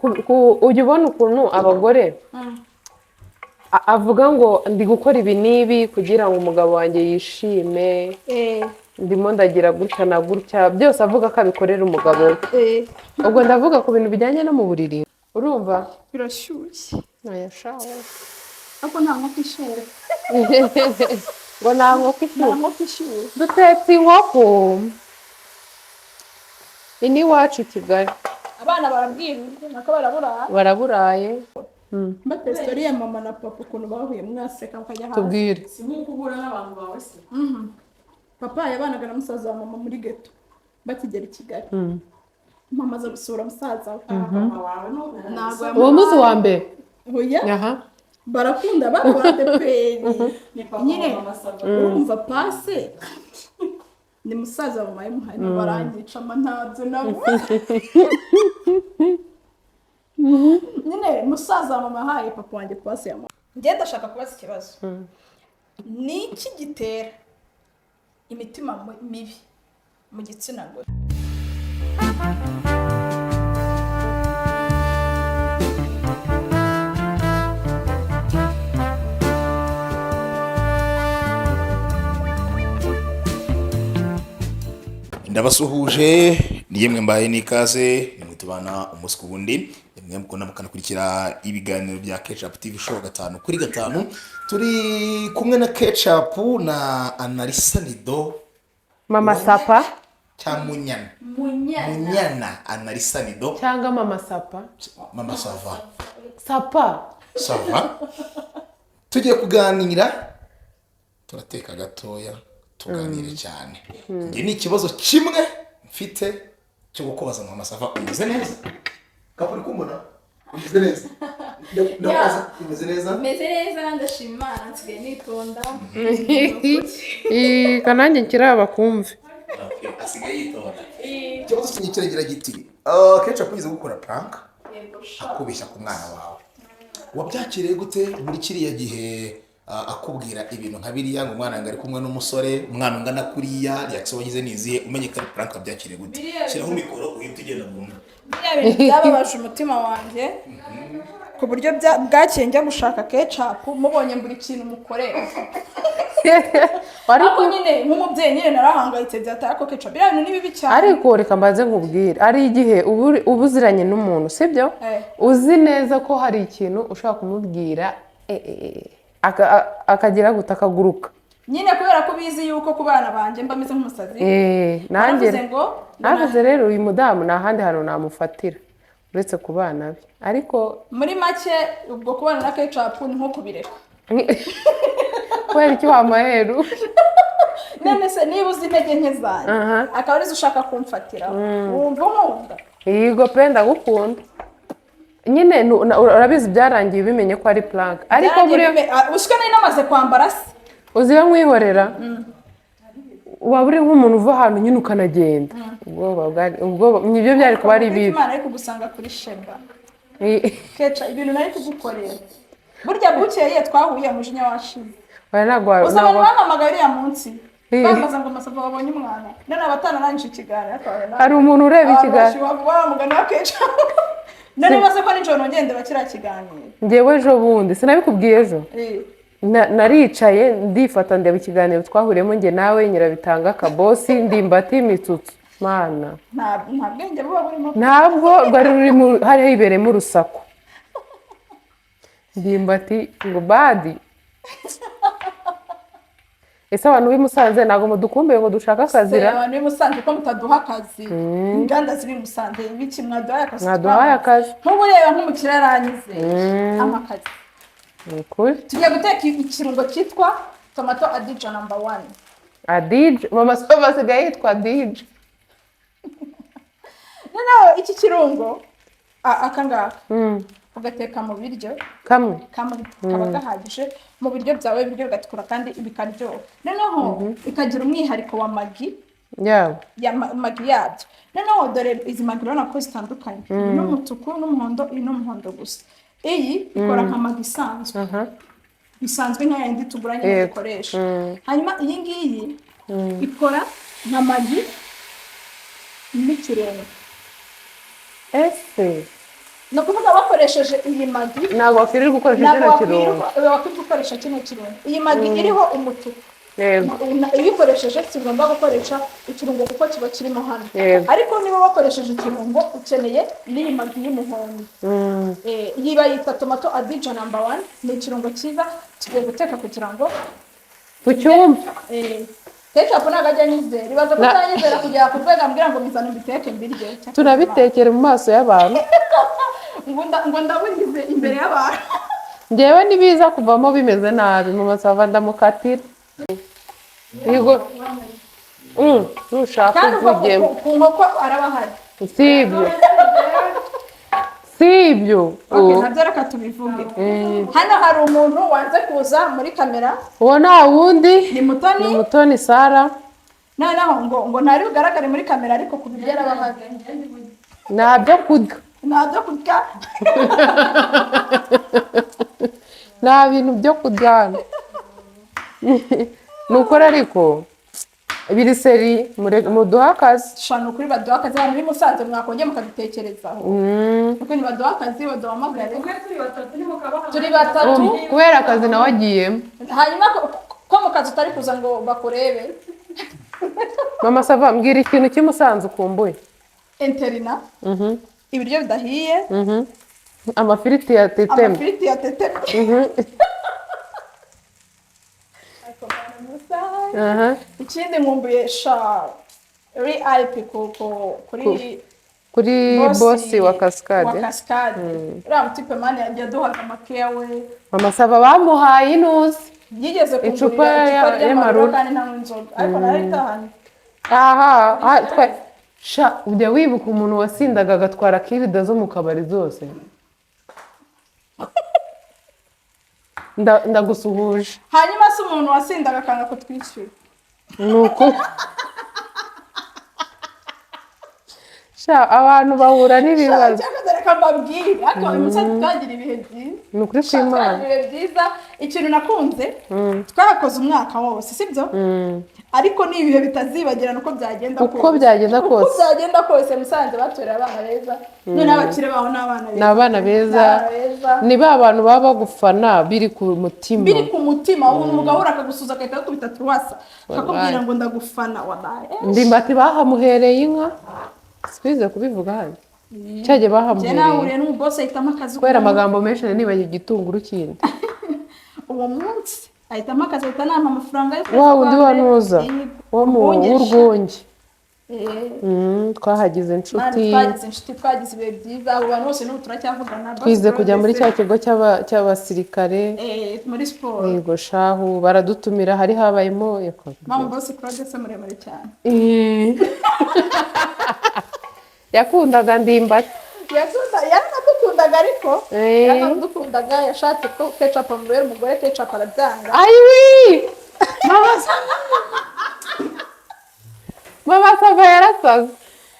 Ujya ubona ukuntu abagore avuga ngo ndi gukora ibi n'ibi kugira ngo umugabo wanjye yishime, ndimo ndagira gutya na gutya, byose avuga ko abikorera umugabo we. Ubwo ndavuga ku bintu bijyanye no mu buriri, urumva? Birashyushye. Oya shawe. Ariko nta nkoko ishyuha. Ngo nta nkoko Nta ishyuha. nkoko ishyuha. Dutetse inkoko ini iwacu i Kigali. Abana barabwirwa nako barabura. Baraburaye. Mbate story ya mama na papa ukuntu bahuye, mwaseka mukajya hasi. Tubwire. Si nk'uko uhura n'abantu bawe se? Papa yabanaga na musaza wa mama muri ghetto bakigera i Kigali. Mama aza gusura musaza we. Papa wawe n'ubu? Ntabwo. Uwo munsi wa mbere? Oya. Aha. Barakunda, bakora ADEPR. Ni papa Nyine wa mama Sava. urumva, pase ni musaza wa mama yamuhaye, barangica ama ntabyo nabo. Nyine musaza wa mama yahaye papa wanjye pase ya mama. Njye ndashaka kubaza ikibazo: ni iki gitera imitima mibi mu gitsina gore? Ndabasuhuje, ni yemwe mbaye n'ikaze, nimwe tubana umunsi ku wundi, nimwe mukunda mukanakurikira ibiganiro bya Ketchup TV Show gatanu kuri gatanu. Turi kumwe na Ketchup na Analisa Nido. Mama Sapa. Cyangwa Munyana? Munyana. Munyana Analisa Nido. Cyangwa Mama Sapa. Mama Sava. Sapa. Sava. Tugiye kuganira, turateka gatoya tuganire cyane. Njye ni ikibazo kimwe mfite cyo kukubaza. Mama Sava, umeze neza? Kapuri kumbona umeze neza? Ndakubaza, umeze neza? Meze neza, ndashima Imana, nsigaye nitonda. Kanange nkiraba kumve. Okay, asigaye yitonda. Ikibazo kinyi kiragira giti: kenshi akunze gukora prank, akubeshya ku mwana wawe. Wabyakiriye gute muri kiriya gihe, akubwira ibintu nka biriya ngo umwana wanjye ari kumwe n'umusore, umwana ungana kuriya? Reaction wagize ni izihe umenye ko ari prank? Wabyakiriye gute? Shyiraho mikoro uhite ugenda burundu. Biriya bintu byababaje umutima wanjye ku buryo bwakeye njya gushaka Ketchup, mubonye buri kintu mukorera. Ariko Ariko nyine nk'umubyeyi nyine narahangayitse byataye. Ako Ketchup, biriya bintu ni bibi cyane. Ariko reka mbanze nkubwire, ari igihe uba uziranye n'umuntu, sibyo? Eh. Uzi neza ko hari ikintu ushobora kumubwira, akagira guta akaguruka. Nyine kubera ko ubizi yuko ku bana banjye mba meze nk'umusazi. Nanjye Naravuze ngo navuze rero uyu mudamu nta handi hantu namufatira uretse ku bana be, ariko Muri make, ubwo kubana na Ketchup ni nko kubireka. Kubera iki wamaheru? None se niba uzi intege nke zanjye, akaba arizo ushaka kumfatira, wumva unkunda? Yego pe, ndagukunda nyine. Urabizi byarangiye ubimenye ko ari prank, ariko Byarangiye. buriya Usiko nari namaze kwambara se? Uzi iyo nkwihorera, waba uri nk'umuntu uva ahantu nyine ukanagenda, ubwoba bwari ubwoba, nibyo byari kuba ari bibi. Imana ari kugusanga kuri Sheba. Keca, ibintu nari kugukorera burya, bukeye twahuye umujinya washize. Oya, ntabwo Uzi abantu ntabwo bampamagaye uriya munsi bambaza ngo Masava wabonye umwana? None abatanarangije ikiganiro ariko Hari umuntu ureba abantu ikiganiro? bashyuha wa mugani wa Keca. None maze ko nijoro nongeye ndeba kiriya kiganiro. Njyewe ejo bundi sinabikubwiye ejo? Naricaye ndifata, ndeba ikiganiro twahuriyemo njye nawe, Nyirabitanga, Kabosi, Ndimbati, Mitsutsu. Mana! Nta bwenge buba burimo. Ntabwo rwari rurimo, hari hibereyemo urusaku. Ndimbati ngo badi. Ese abantu b'i Musanze ntabwo mudukumbuye ngo dushake akazira? Abantu b'i Musanze ko mutaduha akazi? Inganda ziri i Musanze, ibiki, mwaduhaye akazi? Mwaduhaye akazi. Nk'ubu ureba nk'umukire yaranyizeye ampa akazi. Ni ukuri. Tugiye guteka ikirungo cyitwa tomato adija number one. Adije, Mama Sava asigaye yitwa Adije. Noneho iki kirungo, aka ngaka, ugateka mu biryo. Kamwe? Kamwe kaba gahagije mu biryo byawe, ibiryo bigatukura kandi bikaryoha. Noneho ikagira umwihariko wa Maggi. Yabo. Ya Maggi yabyo. Noneho dore izi Maggi, urabona ko zitandukanye: iyi ni umutuku n'umuhondo, iyi ni umuhondo gusa. Iyi ikora nka Maggi isanzwe, bisanzwe nka yindi tugura nyine dukoresha. Hanyuma iyi ngiyi ikora nka Maggi n'ikirungo. Ese Ni ukuvuga bakoresheje iyi Maggi, Ntabwo wakwirirwa ukoresha ntabwo kino kirungo. wakwirirwa ukoresha kino kirungo. Iyi Maggi iriho umutuku, iyo uyikoresheje si ngombwa gukoresha ikirungo kuko kiba kirimo hano. Ariko niba wakoresheje ikirungo, ukeneye n'iyi Maggi y'umuhondo. Iyi bayita tomato addition number one, ni ikirungo cyiza. Tugiye guteka kugira ngo Tucyumve. Ketchup ntabwo ajya anyizera, ibaze ko utanyizera kugera ku rwego ambwira ngo bizane mbiteke mbirye. Tunabitekere mu maso y'abantu. Ngo ndaburize imbere y'abantu. Ngewe nibiza kuvamo bimeze nabi, mu masava ndamukatira. Yego. Nushaka Kandi ubwo uvugemo. ku nkoko araba ahari. Si ibyo, si ibyo. Okay, nabyo reka tubivuge. Hano hari umuntu wanze kuza muri kamera. Uwo nta wundi, ni Mutoni. Ni Mutoni Sara. Noneho ngo ntari bugaragare muri kamera, ariko ku biryo araba ahari. Nta byo kurya. Nta byo kurya. Nta bintu byo kurya hano. Ni ukuri, ariko biri seri, muduhe akazi. Shana, ukuri baduha akazi. Abantu b'i Musanze mwakongera mukadutekerezaho. Kuko nibaduha akazi baduhamagare. Twe turi batatu ntimukabaha. Turi batatu. Kubera akazi nawe agiyemo. Hanyuma ko mu kazi utari kuza ngo bakurebe. Mama Sava, mbwira ikintu cy'i Musanze ukumbuye. Internat, ibiryo bidahiye. Amafiriti ya teteme. Amafiriti ya teteme. Ikindi nkumbuye sha RIP kuri Kuri bosi wa Kasikade. Wa Kasikade, uriya mutipe man yaduhaga amakeya we. Mama Sava bamuhaye inuzi. Yigeze Icupa kungurira icupa ry'amarura y'amarura. kandi ntanywa inzoga, ariko nararitahanye. Aha sha ujya wibuka umuntu wasindaga agatwara kirida zo mu kabari zose? Ndagusuhuje. Hanyuma se umuntu wasindaga akanga kutwishyura? Ni ukuri sha, abantu bahura n'ibibazo. Cyangwa reka mbabwire, ariko uyu munsi twagira ibihe byiza. Ni ukuri kw'Imana. Twagira ibihe byiza. Ikintu nakunze, twakoze umwaka wose, sibyo? Ariko ni ibihe bitazibagirana uko byagenda Uko byagenda uko kose. byagenda kose, Musanze batorera abana beza. Noneho abakire baho ni abana beza. Ni abana beza. Ni abana beza. Ni ba bantu baba bagufana biri ku mutima. Biri ku mutima. Umuntu umugabo akagusuza agahita agukubita turuwasa, akakubwira ngo ndagufana wabaye. Ndimbati bahamuhereye inka, sikwize kubivuga hano, cyagiye Njye bahamuhereye. nahuriye n'umubosi ahitamo akazi. Kubera amagambo menshi nari nibagiwe igitunguru kindi. Uwo munsi ahitamo akazi, ahita anampa amafaranga yo Wa wundi kwa wa mbere. Ntuza wo mu Urwunge. w'urwunge. Twahagize Mani, inshuti. twagize inshuti, twagize ibihe byiza. Abo bantu bose n'ubu turacyavugana. Boss Twize kujya muri Claude cya kigo cy'abasirikare. Muri siporo. Yego shahu, baradutumira, hari habayemo. Mama, boss Claude se muremure cyane. Yakundaga Ndimbati. Yaranadukundaga ariko. Yaranadukundaga, yashatse ko Ketchup amubera umugore, Ketchup arabyanga. Ayiwi, mama Sava yarasaze.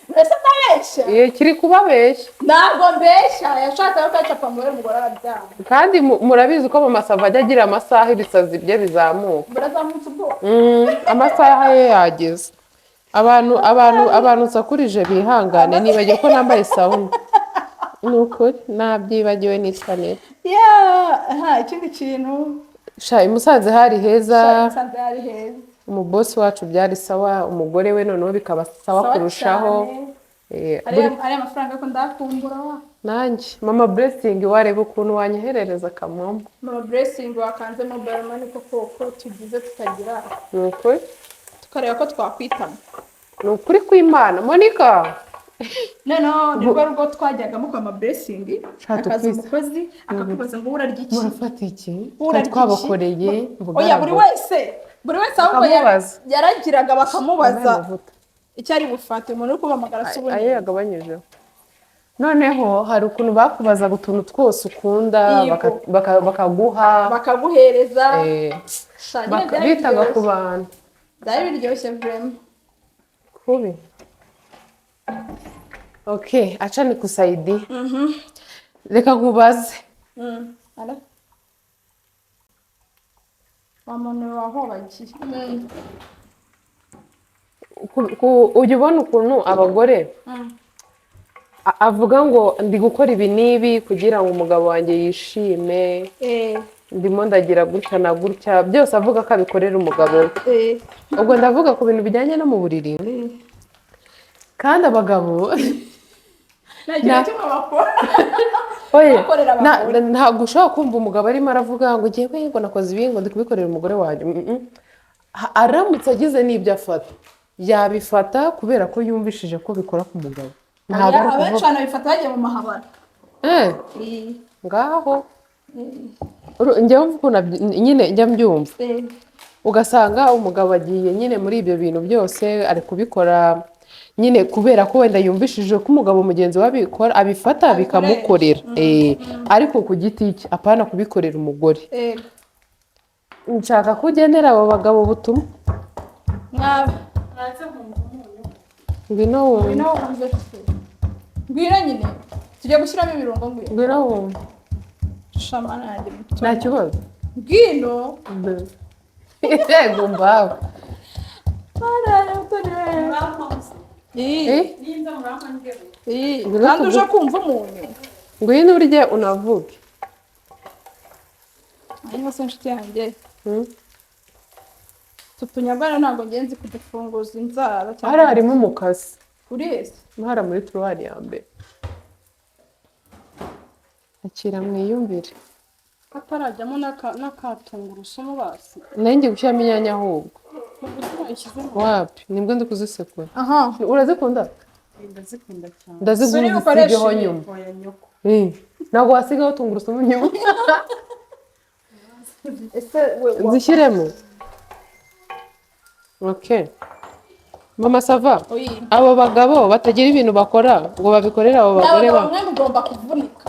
Mbese ndabeshya? Iyo kiri kubabeshya. Ntabwo mbeshya, yashatse ko Ketchup amubera umugore arabyanga. Kandi murabizi ko mama Sava ajya agira amasaha ibisazi bye bizamuka. Burazamutse ubwoba. Amasaha ye yageze. Abantu nsakurije bihangane, nibagiwe ko nambaye sawuni. Ni ukuri nabyibagiwe, nitwa Nera. Yeah, aha ikindi kintu. Sha, i Musanze hari heza. Musanze hari heza. Umubosi wacu byari sawa, umugore we noneho bikaba sawa Sawa kurushaho. cyane. Eh, Ariya mafaranga ko ndakumbura wa. Nanjye mama Blessing, wareba ukuntu wanyoherereza akamamo. Mama Blessing, wakanze mobile money koko ko tugize tutagira, Ni ukuri. tukareba ko twakwitama. Ni ukuri kw'Imana, Monica. Noneho ni rwo rugo twajyagamo kwa mama Blessing, Sha, hakaza tukwiza. umukozi akakubaza ngo urarya iki? Murafata iki? Urarya Twari iki? twabakoreye. Oya, buri wese, buri wese ahubwo Bakamubaza. yaragiraga bakamubaza Amavuta. icyo ari bufate. Umuntu uri kubahamagara si ubundi. Ayo yagabanyijeho. Noneho hari ukuntu bakubazaga utuntu twose ukunda, Yego. bakaguha. Bakaguhereza. Sha, nyine byari bitaga ku biryoshye. bantu. Byari biryoshye vraiment. Kubi. Okay, acha nikusaidie. Reka nkubaze. Ala. Wa muntu wahobagiye. Ujya ubona ukuntu abagore Avuga ngo ndi gukora ibi n'ibi kugira ngo umugabo wanjye yishime, ndimo ndagira gutya na gutya, byose avuga ko abikorera umugabo we. Ubwo ndavuga ku bintu bijyanye no mu buriri. Kandi abagabo Nta kintu na kimwe bakora. Oye, Bakorera abagore. Ntabwo ushobora kumva umugabo arimo aravuga ngo ngewe ngo nakoze ibi, ngo ndi kubikorera umugore wanjye. Aramutse agize n'ibyo afata, yabifata kubera ko yumvishije ko bikora ku mugabo, ntabwo ari Abenshi ukuvuga. banabifata bagiye mu mahabara. Ngaho njyewe mvuga ukuntu nyine njya mbyumva, ugasanga umugabo agiye nyine muri ibyo bintu byose, ari kubikora nyine kubera ko wenda yumvishije ko umugabo mugenzi we abikora, abifata bikamukorera. Ariko ku giti cye, apana kubikorera umugore. Nshaka ko ugenera abo bagabo ubutumwa. Mwaba Ngwino wumve. Ngwino wumve, ngwino nyine tugiye gushyiramo ibirungo, ngwino. Ngwino wumve. Shama nanjye muto. Nta kibazo. Ngwino. Yego, mbawe. Mwana mutoni we. Eh? Ngwino. Kandi uje kumva umunyu. Ngwino urye unavuge. Hanyuma se inshuti yanjye, utu tunyarwanda ntabwo ngenzi kudufunguza inzara cyangwa. Hariya harimo umukasi. Urizi. Hariya muri tiroir ya mbere. Akira mwiyumvire. Hatarajyamo n'akatungurusumu basi. Nari ngiye gushyiramo inyanya ahubwo. Nubwo ishyizemo. Wapi, nibwo ndi kuzisekura. Aha. Urazikunda? Ndazikunda cyane. Ndazigura. Suri bukoreshe Uzisigeho ibi. nyuma. Oya nyoko. Ntabwo wasigaho tungurusumu nyuma. Ese we Zishyiremo. Okay, mama sava. Oyi. Abo bagabo batagira ibintu bakora ngo babikorere abo bagore Abagabo ba mwe mugomba kuvunika,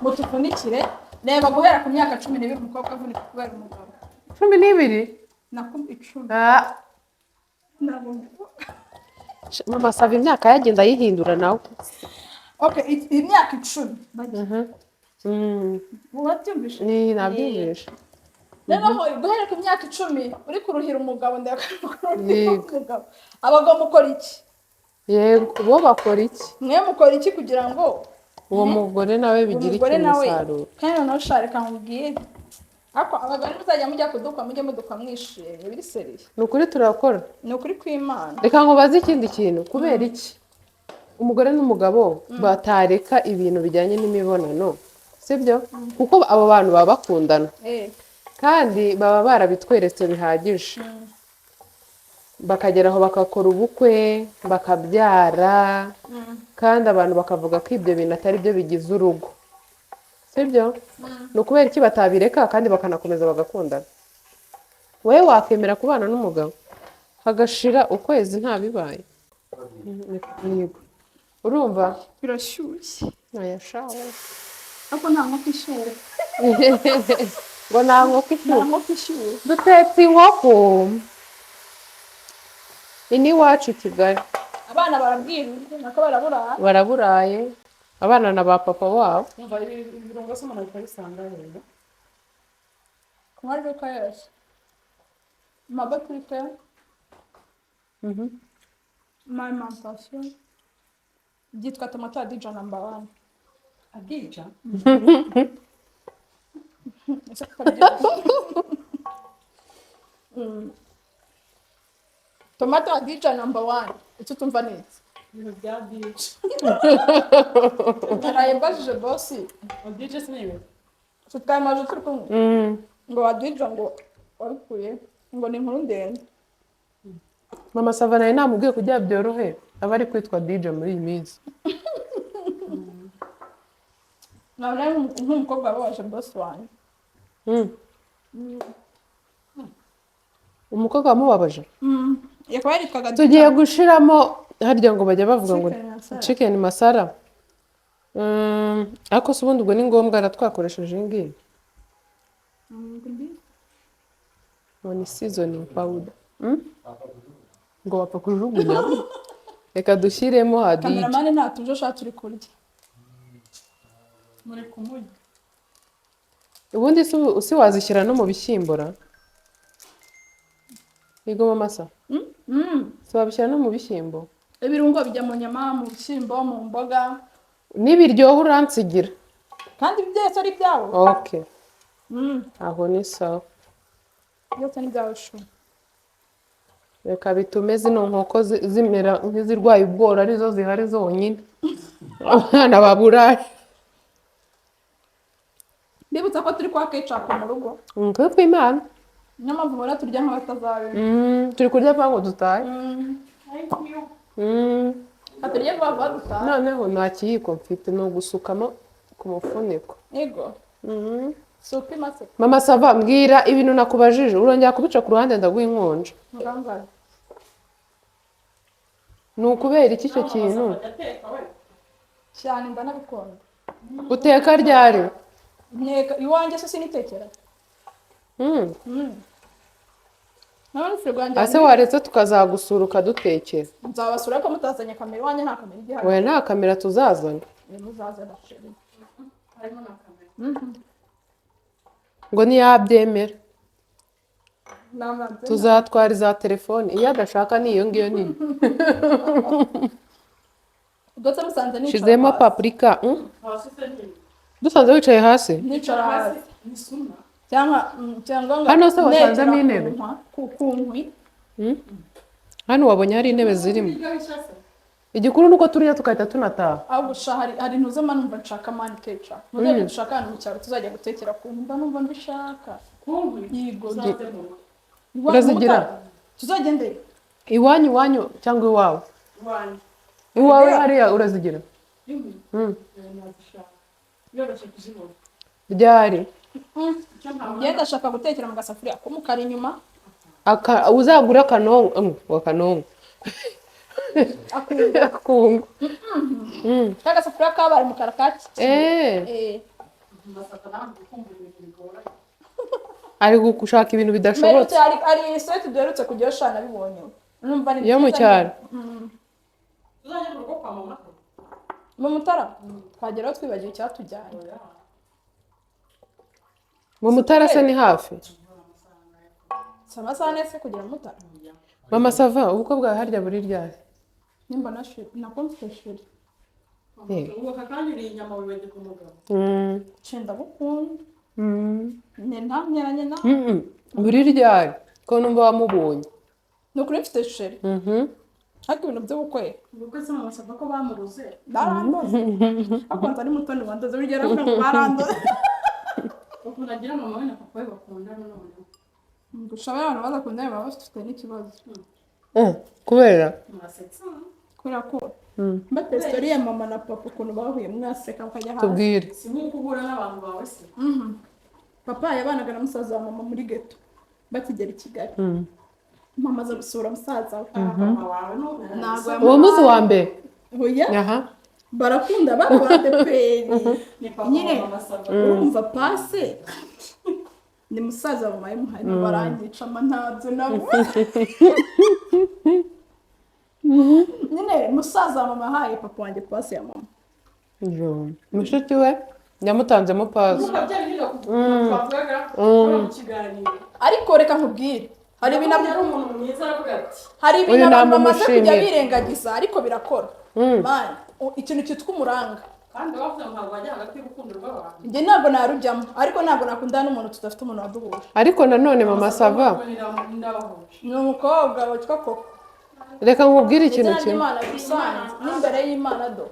mutuvunikire. Reba, guhera ku myaka 12 umukobwa avunika kubera umugabo. 12? Nako 10. Ah, Ntabwo mbivuga. Mama sava imyaka yagenda ayihindura nawe. Okay, imyaka 10 bagiye. Wabyumvise? Ni nabyumvishe. Noneho guhera ku myaka 10 uri kuruhira umugabo, ndakora Yego. umugabo. Abagabo mukora iki? Yego, bo bakora iki? Mwe mukora iki kugira ngo Uwo mugore nawe bigira umugore iki nawe umusaruro? Kandi noneho sha, reka nkubwire, ariko abagore muzajya mujya kudukwa, mujye mudukwa mwishimye, biri sérieux. Ni ukuri turakora. Ni ukuri kw'Imana. Reka nkubaze ikindi kintu: kubera iki umugore n'umugabo batareka ibintu bijyanye n'imibonano, sibyo? Kuko abo bantu baba bakundana, kandi baba barabitweretse bihagije, bakagera aho bagakora ubukwe, bakabyara, kandi abantu bakavuga ko ibyo bintu atari byo bigize urugo, sibyo? Ni ukubera iki batabireka kandi bakanakomeza bagakundana? Wowe wakwemera kubana n'umugabo hagashira ukwezi ntabibaye? Yego, urumva. Birashyushye. Aya shawe. Ariko nta nkoko ishyushye. Ngo nta nkoko Nta ishyushye. nkoko ishyushye. Dutetse inkoko ini iwacu i Kigali. Abana barabwirwa nako baraburara. Baraburaye abana na ba papa wabo. Umva, ibi ibirungo se umuntu ahita abisanga hehe? Ku maduka yose, amabotike, ma alimentation. Byitwa tomato adija number one. Adija. Ese kutabyibushye? Tomato adija number one, icyo utumva ni iki? Ibintu bya dije. Naraye mbajije boss. Dije siniwe. Tutamaje turi kumwe ngo adija ngo wabikuye, ngo ni inkuru ndende. Mama Sava nawe namubwiye kugira byorohe aba ari kwitwa DJ muri iyi minsi. Nabona nk'umukobwa wababaje boss wanjye. Umukobwa wamubabaje? Yakaba yaritwaga Tugiye gushiramo harya ngo bajya bavuga ngo Chicken masala. Chicken masala. Ariko se ubundi ubwo ni ngombwa ara twakoresheje iyi ngiyi ngo ni seasoning powder. Ngo wapfa kujugunya, reka dushyiremo hadija. Cameraman ntatuje ashaka turi kurya. Muri kumurya. Ubundi si wazishyira no mu bishyimbo ra? Yego mama sa, si wabishyira no mu bishyimbo? Ibirungo bijya mu nyama, mu bishyimbo, mu mboga. Nibiryoha uransigira. Kandi byose ari ibyawe. Okay, aho ni sawa. Byose ni ibyawe shu. Reka bitume zino nkoko zimera nk'izirwaye ubworo, arizo zihari zonyine, abana baburaye. Mbibutsa ko turi kwa Kecapu mu rugo. Ukuri kw'Imana. Niyo mpamvu ubona turya nk'abatazabe. Turi kurya vuba ngo dutahe. Thank you. Turye vuba vuba dutahe. Noneho nta kiyiko mfite, ni ugusukamo ku mufuniko. Yego. Si upima se? Mama Sava, mbwira ibintu nakubajije, urongera kubica ku ruhande ndaguha inkonja. Ngangare. Ni ukubera iki icyo kintu? Ateka we. Cyane, ndanabikunda. Uteka ryari? Nteka iwanjye se, sinitekera. Nabona firigo yanjye. Ase waretse tukazagusura ukadutekera? Nzabasura ko mutazanye kamera, iwanjye nta kamera igihari. Oya, nta kamera tuzazana. Muzaze chérie. Harimo na kamera. Ngo ntiyabyemera. Namaze. Tuzatwara iza telefone, iyo adashaka ni iyo ngiyo nini. Ubwo se musanze nicara Shizemo hasi. paprika. Hasi se nyine. Dusanze wicaye hasi? Nicara hasi. Ni suna. Cyangwa cyangwa ngo Hano se wasanzemo negera intebe? ku nkwi. Hano wabonye hari intebe zirimo? Iryoshye se. Igikuru ni uko turya tugahita tunataha. Ahubwo sha, hari ntuze mba numva nshaka mani keca, muzajya dushaka ahantu mu cyaro tuzajya gutekera ku nkwi, mba numva mbishaka. Kunkwi. Yego. Uzaze mu rugo. Iwanyu Urazigira? mu Mutara. Tuzagende. Iwanyu, iwanyu cyangwa iwawe? Iwanjye. Iwawe hariya urazigira? Inkwi. Nazishaka. Biroroshye kuzibona. Ryari? Icyo ntabona. Ngenda ndashaka gutekera mu gasafuriya k'umukara inyuma. Uzagura akanongo, akanongo. Akungu. Akungu. Ka gasafuriya kabaye umukara kaki. Eh, Eh. Masaka nawe gukumbura ibintu bigoranye. Ari gushaka ibintu bidashobotse. Mperutse hari site duherutse kujyayo sha, nabibonye. Numva ni Yo mu byiza. cyaro. Tuzajya mu rugo kwa mama. Mu Mutara twageraho twibagiwe icyatujyanye. Oya. Mu Mutara se ni hafi? Si amasaha ane se kugera mu Mutara? Mama Sava, ubukwe bwawe harya buri ryari? Nimba na chéri, nako mfite chéri. Ubu aka kanya uriye inyama wibagirwa umugabo. Cenda bukunda. Ni ntamyanye na. Buri ryari ko numva wamubonye? Ni ukuri mfite chéri. Ariko ibintu by'ubukwe. Ubukwe se mama Sava ko bamuruze. Barandoze. Ariko nzi ari mutoni wandoze, burya yaravuga ngo barandoze. Ukuntu agira mama we na papa we bakundana noneho. Gusa abantu badakundanye baba bafite n'ikibazo. Kubera? Murasetsa. Kubera ko mbateye story ya mama na papa ukuntu bahuye, mwaseka mukajya hasi. Tubwire. Si nk'uko uhura n'abantu bawe se. Papa yabanaga na musaza wa mama muri ghetto bakigera i Kigali. Mama aza gusura musaza we. Mama wawe Ntabwo Uwo munsi wa mbere? Oya. Aha. Barakunda bakora deperi. Ni papa Nyine wa mama Sava. urumva pase ni musaza wa mama yamuhaye, barangica ama ntabyo nabo. Nyine musaza wa mama yahaye papa wanjye pase ya mama. Yo. Mushiki we yamutanzemo pasi. Urumva byari biri twavugaga mu kiganiro. Ariko reka nkubwire, hari ibintu yari umuntu mwiza, aravuga ati hari ibintu Uyu abantu bamaze kujya namumushimira. birengagiza ariko birakora. Man, ikintu cyitwa umuranga. Kandi bavuze ngo ntabwo wajya hagati y'urukundo rw'abantu. Njye ntabwo narujyamo, ariko ntabwo nakundana n'umuntu tudafite umuntu waduhuje. Ariko nanone Mama Sava, Ndabahuje. Ni umukobwa witwa Koko. Reka nkubwire ikintu Izina kimwe. ry'Imana bisanzwe n'imbere y'Imana do.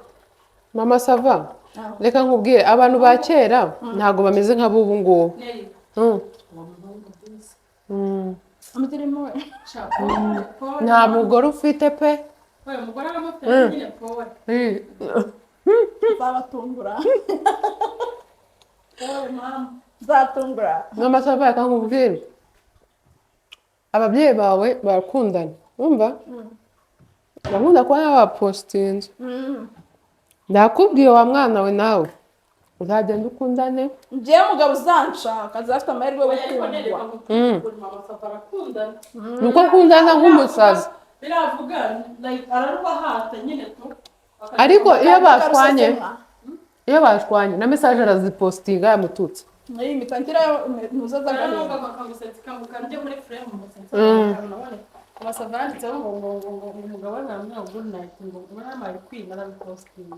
Mama Sava, reka nkubwire, abantu ba kera ntabwo bameze nk'ab'ubu ngubu. Neri. Amuzirimo we. Sha pole pole. Nta mugore ufite pe. Oya, umugore aramufite nyine, pole. Nzabatungura. Pole mama. Nzatungura. Mama Sava, reka nkubwire, ababyeyi bawe barakundana, wumva bakunda kuba yabapositinze. Ndakubwiye wa mwana we, nawe uzagenda ukundane. Njyewe umugabo uzanshaka azafite amahirwe yo Oya, ariko Neri, gukundwa. reka nkubwire, mama Sava arakundana. Ni uko akundana nk'umusazi. Biravuga like ararubahata nyine tu. Ariko iyo bashwanye, Rusesema. iyo bashwanye na message arazipositinga yamututse. Iyi mpita nshyirayo ntuza z'agahinda. Akagusetsa, njye muri frame musetsa. Amasava yanditseho ngo umugabo we ngamwe ngo good night, ngo namaye queen arabipostinga.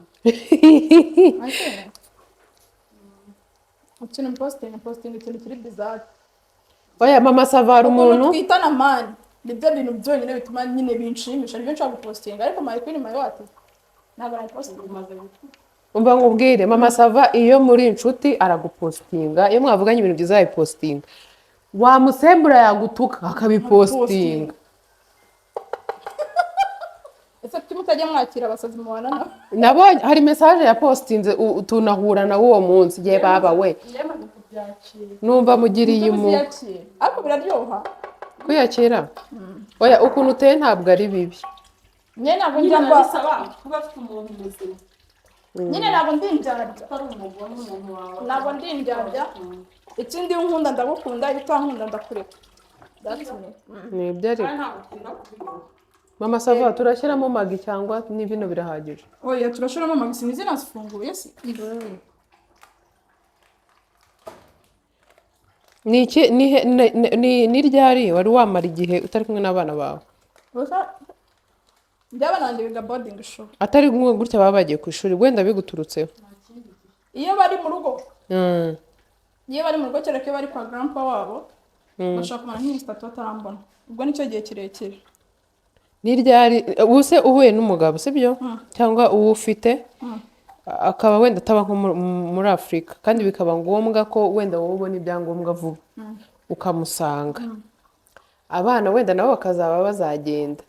Ikintu posting ikintu kiri bizarre. Oya, Mama Sava, hari umuntu umuntu twitana man, nibyo bintu byonyine bituma nyine binshimisha, nibyo nshobora gupostinga, ariko my queen, my what, ntabwo nayipostinga. Umaze gukura. Umva nkubwire, Mama Sava, iyo muri inshuti aragupostinga, iyo mwavuganye ibintu byiza yabipostinga, wamusembura yagutuka akabipostinga. Ese kuki mutajya mwakira abasazi mubana nabo? Nabonye hari message yapostinze, tunahura na uwo munsi ye baba we. Yamaze kubyakira. Numva mugiriye impuhwe. Muziyakira, ariko biraryoha. Kwiyakira? Oya, ukuntu uteye ntabwo ari bibi. Nyine ntabwo nyine njya mba bisaba kuba afite umuntu muzima. Nyine ntabwo ndi indyarya. Utari umugore umuntu wawe. Ntabwo ndi indyarya. Ikindi, iyo unkunda ndagukunda, iyo utankunda ndakureka. That's me. Ni ibyo ariko. Kandi ntabwo ukunda kubivuga. Mama Sava, turashyiramo Maggi cyangwa ni bino birahagije? Oya, turashiramo Maggi. Sinzi, nazifunguye se? Ni iki ni he- ni- ni ryari wari wamara igihe utari kumwe n'abana bawe? Gusa njye banjye biga boarding school. Atari kumwe gutya, baba bagiye ku ishuri, wenda biguturutseho. Iyo bari mu rugo, iyo bari mu rugo, kereka iyo bari kwa grandpa wabo, bashobora kumara nk'iminsi 3 batarambona. Ubwo nicyo gihe kirekire. Ni ryari ubu se uhuye n'umugabo, sibyo, cyangwa uwo ufite akaba wenda ataba nko muri Afurika, kandi bikaba ngombwa ko wenda wowe ubona ibyangombwa vuba ukamusanga, abana wenda nabo bakazaba bazagenda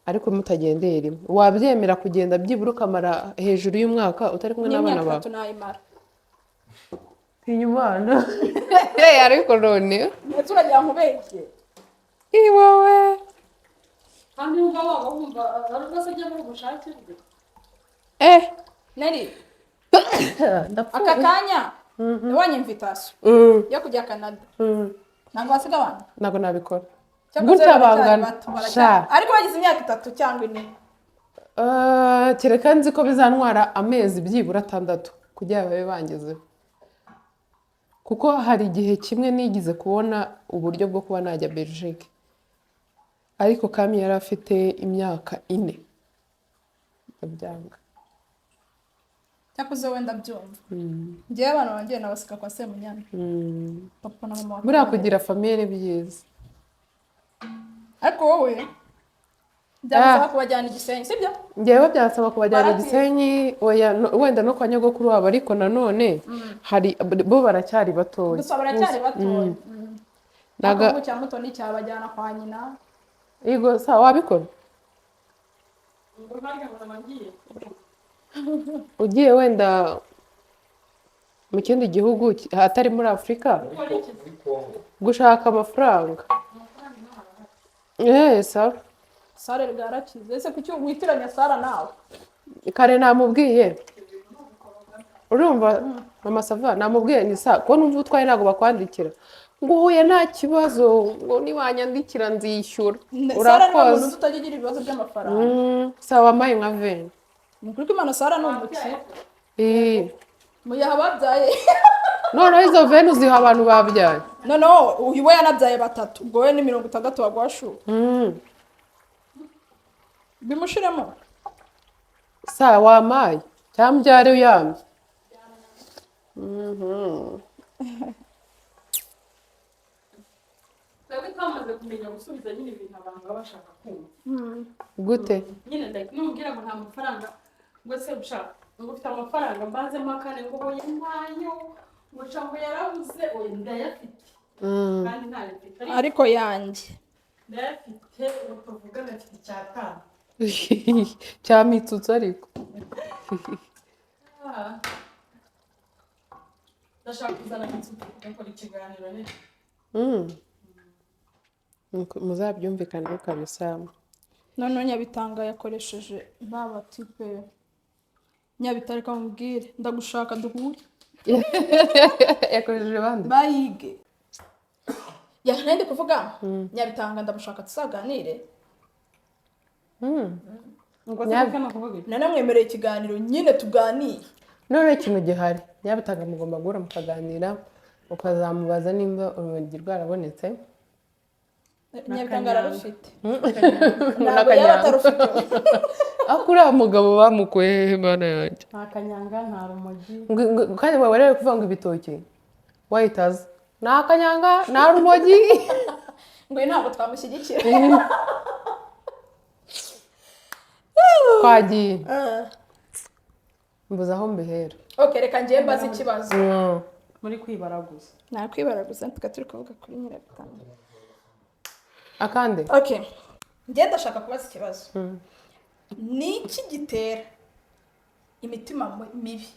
ariko mutagendeye rimwe, wabyemera kugenda byibura ukamara hejuru y'umwaka utari kumwe n'abana N'imyaka bawe? 3 nayimara. Tinya umwana ariko none. Ndetse uragira ngo ubeshye? Iwowe. Kandi wumva waba wumva ari ubwo se ajya muri ubushake bwe. Eh. Neri. Ndapfuye. Aka kanya nabonye invitation yo kujya Canada, ntabwo wasiga abana. Ntabwo nabikora. Cyangwa Gutya se baracyari bangana. bato, baracyari- Sha. Ariko bagize imyaka 3 cyangwa 4. Kereka nzi ko bizantwara amezi byibura 6 kugira ngo babe bangezeho, kuko hari igihe kimwe nigize kubona uburyo bwo kuba najya Belgique, ariko Kami yari afite imyaka 4, ndabyanga. Cyakoze wenda byumva, njyewe abana banjye nabasiga kwa Semunyana, papa na mama wa Buriya Kamana. kugira famille ni byiza. Ariko wowe byagusaba kubajyana i Gisenyi, sibyo? Njyewe byasaba kubajyana Baratinya. Igisenyi, oya, wenda no kwa nyogokuru wabo, ariko nanone hari bo baracyari batoya. Gusa baracyari batoya. Naga Ariko cya muto nticyabajyana kwa nyina. Yego, sa wabikora? Ngo harya ngo ngiye. Ugiye wenda mu kindi gihugu atari muri Afurika Gukora iki? Muri Kongo. Gushaka amafaranga, eh, sawa. Sare bwarakize ese? Kuki witiranya Sara nawe? Kare namubwiye, urumva Mama Sava, namubwiye ni sa ko numva utwaye ntabwo bakwandikira, ngo uhuye nta kibazo, ngo niwanyandikira nzishyura. Sara niwe muntu Urakoze. uzi utajya ugira ibibazo by'amafaranga. Sawa, wampaye nka 20. Ni ukuri ko Imana, Sara ni umukire. Eh, mu gihe ababyaye. Noneho izo 20 uziha abantu babyaye? Noneho uyu we yanabyaye batatu, ubwo we ni 60 baguha shu. Bimushiremo. Sa wampaye cyangwa mbyare uyamye? Twebwe twamaze kumenya gusubiza nyine ibintu abantu baba bashaka kumva. Gute? Nyine like numubwira ngo nta mafaranga, ngo se ushaka ngo ufite amafaranga, mbanzemo akane, ngo oya ntayo, ngo sha ngo yarabuze, oya ndayafite. Kandi ntayo mfite ariko. Ariko yanjye. Ndayafite, ubu tuvugana afite icyatanu. Cyamitsutsu ariko. Ah. Ndashaka kuzana inzu tugakora ikiganiro nyine. Muzabyumvikaneho kabisa. Noneho Nyabitanga yakoresheje ba batipe. Nyabitanga, reka mubwire, ndagushaka duhure. Yakoresheje bande? Bayige ya ndi kuvuga Nyabitanga, ndamushaka tuzaganire. Ngo se kuko kuvuga iki? Nanamwemereye ikiganiro nyine, tuganire. None ikintu gihari, Nyabitanga mugomba guhura mukaganira, ukazamubaza nimba urumogi rwarabonetse. Nyabitanga ararufite. Ntabwo N'akanyanga. yaba atarufite. Ariko uriya mugabo bamukuye hehe, Mana yanjye? Nta kanyanga, nta rumogi. Kandi waba rero kuvuga ngo ibitoki wayitaza, nta kanyanga, nta rumogi. Ngo uyu ntabwo twamushyigikira. Twagiye, mbuze aho mbihera. Ok, reka njye mbaze ikibazo. Muri kwibaraguza. Nakwibaraguza, tukaba turi kuvuga kuri Nyirabitanga. Akande. Ok, njye ndashaka kubaza ikibazo: ni iki gitera imitima mibi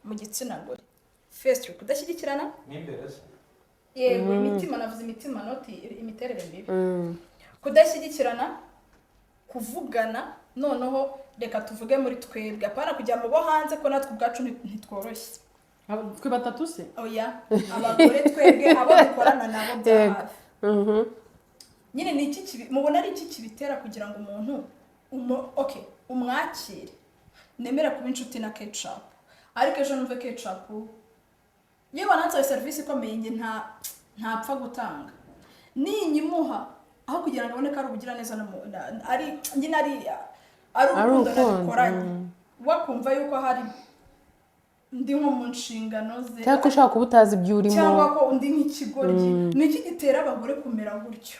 mu gitsina gore? First, kudashyigikirana. Yego, imitima, navuze imitima, not imiterere mibi. Kudashyigikirana, kuvugana. Noneho reka tuvuge muri twebwe, apana kujya mu bo hanze, ko natwe ubwacu ntitworoshye. Twe batatu se? Oya, abagore twebwe, abo dukorana nabo bya hafi nyine, ni iki kibi mubona ari iki kibitera kugira ngo umuntu okay, umwakire, nemere kuba inshuti na Ketchup, ariko ejo numve Ketchup yewe wanansaba serivisi ikomeye, njye ntapfa gutanga, ninyimuha aho kugira ngo abone ko ari ubugiraneza ari nyine ari urukundo urukundo, nabikoranye, wakumva yuko hari ndi nko mu nshingano ze, cyangwa ko ushobora kuba utazi ibyo urimo, cyangwa ko undi nk'ikigoryi. Ni iki gitera abagore kumera gutyo?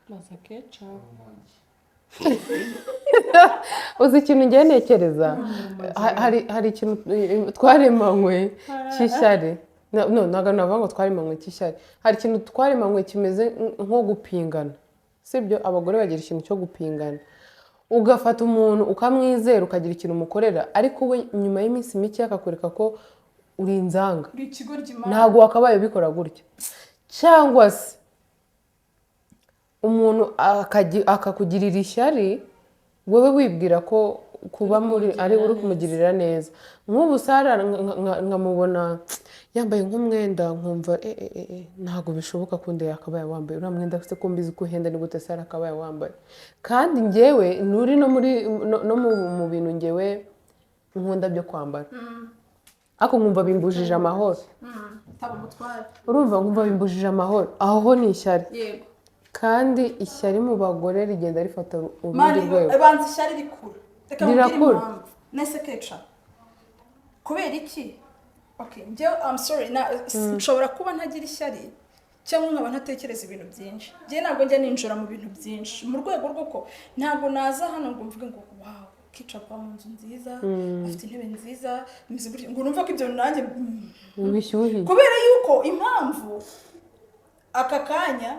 Baza Ketchup. Uzi ikintu ngiye ntekereza? Hari ikintu twaremanywe cy'ishyari. No, ntabwo navuga ngo twaremanywe cy'ishyari. Hari ikintu twaremanywe kimeze nko gupingana, sibyo? Abagore bagira ikintu cyo gupingana. Ugafata umuntu ukamwizera, ukagira ikintu umukorera, ariko we nyuma y'iminsi mike akakwereka ko uri inzanga. Uri ikigoryi, Mana. Ntabwo wakabaye ubikora gutya. Cyangwa se umuntu akakugirira ishyari, wowe wibwira ko kuba muri ari uri kumugirira neza. Nk'ubu Sara nkamubona yambaye nk'umwenda, nkumva ntabwo bishoboka ko undi yakabaye wambaye uriya mwenda se, ko mbizi ko uhenda, ni gute Sara akabaye wambaye? Kandi njyewe nturi no muri no mu bintu njyewe nkunda byo kwambara, ariko nkumva bimbujije amahoro. Taba umutware. Urumva, nkumva bimbujije amahoro. Aho ho ni ishyari. Kandi ishyari mu bagore rigenda rifata urundi Mani, rwego. Banza ishyari rikura. Reka nkubwire Rirakura. impamvu. Nese Keca, kubera iki? Okay, njyewe, I'm sorry, na nshobora kuba ntagira ishyari cyangwa nkaba ntatekereza ibintu byinshi. Njyewe ntabwo njya ninjira mu bintu byinshi, mu rwego rw'uko ntabwo naza hano ngo mvuge ngo "Wow, Ketchup mu nzu nziza, afite intebe nziza, imeze gutya," ngo numve ko ibyo nanjye Bishyuhiye. Kubera yuko impamvu aka kanya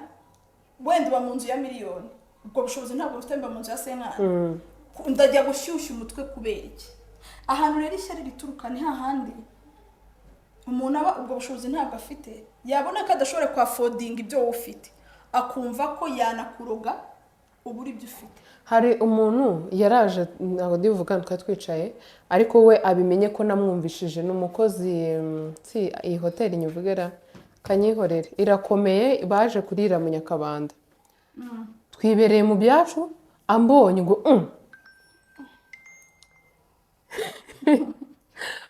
wenda uba mu nzu ya miliyoni, ubwo bushobozi ntabwo bufite, mba mu nzu ya senkani, ndajya gushyushya umutwe kubera iki? Ahantu rero ishyari rituruka ni hahandi umuntu aba ubwo bushobozi ntabwo afite, yabona ko adashobora kwaffordinga ibyo wowe ufite, akumva ko yanakuroga ubura ibyo ufite. Hari umuntu yaraje, ntabwo ndibuvuga, twari twicaye, ariko we abimenye ko namwumvishije. Ni umukozi, si iyi hoteli nyivugera, kanyihorere, irakomeye, baje kurira mu Nyakabanda. Twibereye mu byacu, ambonye ngo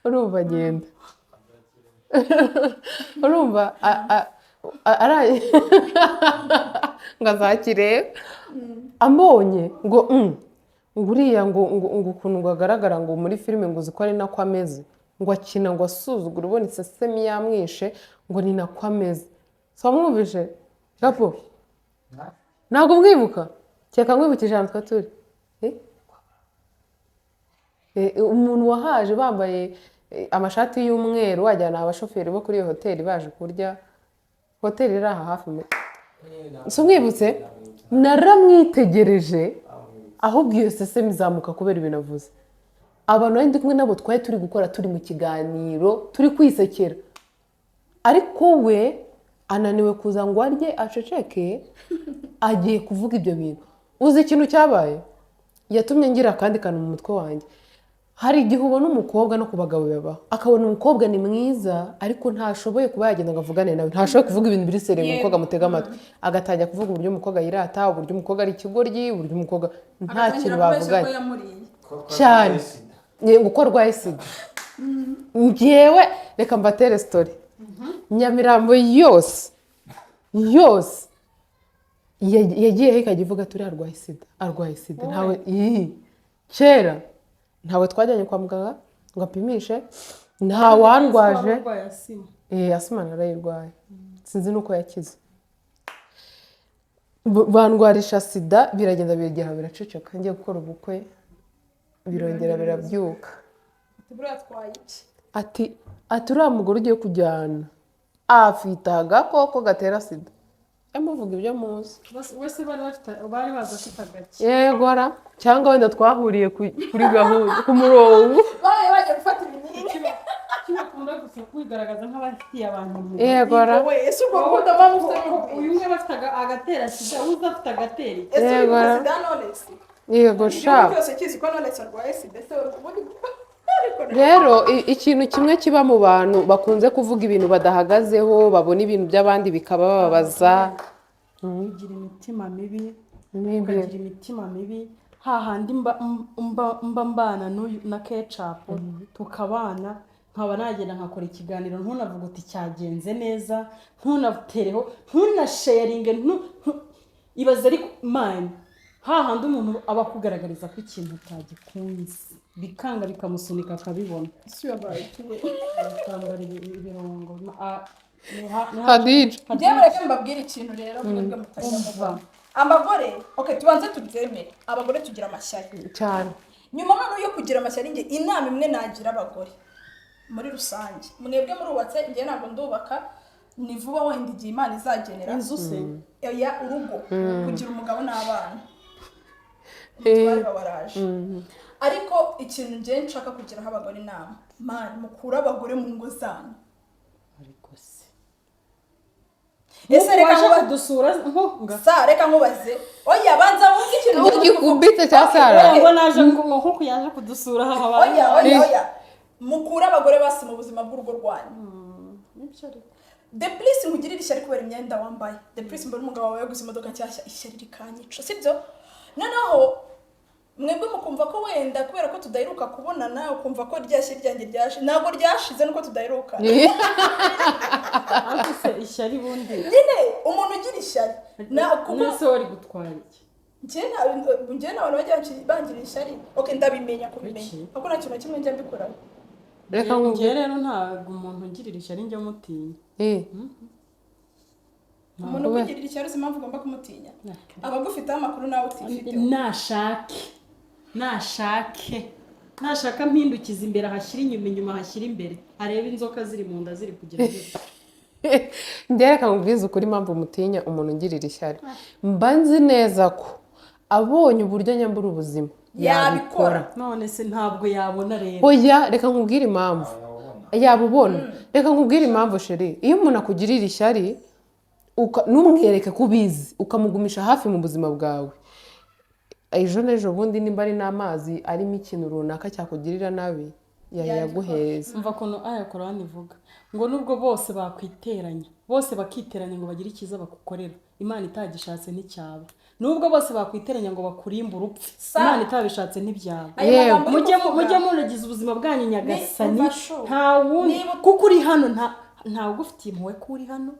Urumva agenda, urumva ngo azakirebe, ambonye ngo ngo uriya ngo ukuntu ngo agaragara ngo muri filime, ngo uzi ko ari nako ameze, ngo akina ngo asuzugura, ubona isesemi yamwishe, ngo ni nako ameze. Si wamwumvishe gapo? Ntabwo mwibuka? Kereka nkwibukije ahantu twari turi. Eh? Umuntu wahaje bambaye amashati y'umweru, wajyana abashoferi bo kuri iyo hoteli baje kurya, hoteli iri aha hafi muri, si umwibutse? Naramwitegereje, ahubwo iyo sesemi izamuka kubera ibintu avuze. Abantu nari ndi kumwe nabo twari turi gukora, turi mu kiganiro, turi kwisekera, ariko we ananiwe kuza ngo arye aceceke, agiye kuvuga ibyo bintu. Uzi ikintu cyabaye? Yatumye ngira akandi kantu mu mutwe wanjye. Hari igihe ubona umukobwa, no ku bagabo bibaho, akabona umukobwa ni mwiza, ariko ntashoboye kuba yagenda ngo avugane nawe, ntashoboye kuvuga ibintu biri sérieux ngo umukobwa amutege amatwi, agatangira kuvuga uburyo umukobwa yirata, uburyo umukobwa ari ikigoryi, uburyo umukobwa nta kintu Agatangira kubeshya ko bavuganye. yamuriye. Cyane ngo uko arwaye sida. Njyewe reka mbatere story. Nyamirambo yose yose. Yagiye ikajya ivuga turi arwaye sida, arwaye sida. Ntawe. Ii. Kera ntawe twajyanye kwa muganga ngo apimishe, nta wandwaje. Warwaye asima? Eh, asima narayirwaye, sinzi n'uko yakize. Bandwarisha sida, biragenda biragera biraceceka. Ngiye gukora ubukwe birongera birabyuka. Buriya atwaye iki? Ati uriya mugore ugiye kujyana afite agakoko gatera sida. Muvuga ibyo muzi. Wese bari bazi afite agake. Yego ra, cyangwa wenda twahuriye kuri gahunda ku murongo. Babaye bagiye gufata ibinini. Kimwe akunda gusa kwigaragaza nk'abafitiye abantu impuhwe. Yego ra. Wowe ese urwo rukundo mpamvu ufite Uyu umwe aba afite agatera sida, undi afite agatera iki. Ese uri Yego ra. sida Knowless? Yego sha. Igihugu cyose kizi ko Knowless arwaye sida. Ese ubundi ariko Rero ikintu kimwe kiba mu bantu bakunze kuvuga ibintu badahagazeho, babona ibintu by'abandi bikabababaza. Kugira imitima mibi. Mibi. Ukagira imitima mibi hahandi mba mbana n'uyu na Kecapu, tukabana, nkaba nagenda nkakora ikiganiro, ntunavuge uti cyagenze neza, ntunatereho, ntunasharinge, ibaze. Ariko mani, hahandi umuntu aba akugaragariza ko ikintu utagikunze, bikanga bikamusunika akabibona. Ese yabaye iki we? Akambara ibirongo. Hadija. Njyewe mureke mbabwire ikintu rero, mwebwe mutajya mubona abagore. Okay, tubanze tubyemere, abagore tugira amashyari. Cyane. Nyuma noneho yo kugira amashyari, njye inama imwe nagira abagore muri rusange, mwebwe murubatse, njye ntabwo ndubaka, ni vuba wenda igihe Imana izagenera. Inzu se? Ya urugo, kugira umugabo n'abana, umutware baraje. Ariko ikintu njye nshaka kugiraho abagore inama, mani, mukure abagore mu ngo zanyu. Ariko se Ese reka waje nkubaze kudusura nko sa, reka nkubaze. Oya, banza wumve ikintu. Igikubite cya Sara. Ngo naje, ngo nkuko yaje kudusura aha habaye. Oya, oya, oya, mukure abagore basi mu buzima bw'urugo rwanyu. Nibyo ariko. The place nkugirira ishyari kubera imyenda wambaye, the place mbona umugabo wawe yaguze imodoka nshyashya, ishyari rikanyica, sibyo? Noneho mwebwe mukumva ko wenda kubera ko tudaheruka kubonana, ukumva ko rya shyari ryanjye ryashize. Ntabwo ryashize, nuko tudaheruka. Ariko se ishyari bundi? Nyine umuntu ugira ishyari na kuko Nese wari gutwara iki? Njye nta bantu bajya bangirira ishyari. Okay, ndabimenya kubimenya, Kuki? kuko nta kintu na kimwe njya mbikoraho. Reka Njye nkubwire. rero ntabwo umuntu ungirira ishyari njya mutinya. Umuntu ukugirira ishyari, uzi impamvu ugomba kumutinya? Aba agufiteho amakuru nawe utifiteho. Nashake nashaka mpindukiza imbere ahashyira inyuma, inyuma ahashyira imbere, arebe inzoka ziri mu nda ziri kugira gutya. Njye reka nkubwize ukuri, impamvu mutinya umuntu ungirira ishyari, mba nzi neza ko abonye uburyo nyambura ubuzima Yabikora. None se ntabwo yabona rero? Oya, reka nkubwire impamvu yabubona. Reka nkubwire impamvu, chérie. Iyo umuntu akugirira ishyari, ntumwereke ko ubizi, ukamugumisha hafi mu buzima bwawe, ejo n'ejo bundi nimba ari n'amazi arimo ikintu runaka cyakugirira nabi, yayaguhereza. Umva ukuntu aya Korani ivuga ngo nubwo bose bakwiteranya, bose bakiteranya ngo bagire icyiza bakukorera, Imana itagishatse nticyaba. Nubwo bose bakwiteranya ngo bakurimbe urupfu, Imana itabishatse ntibyaba. Ayo Yewe. magambo uri Mujye kuvuga- mujye muragiza ubuzima bwanyu Nyagasani. Umva shu. Nta wundi. Kuko uri hano, ntawe ugufitiye impuhwe ko uri hano.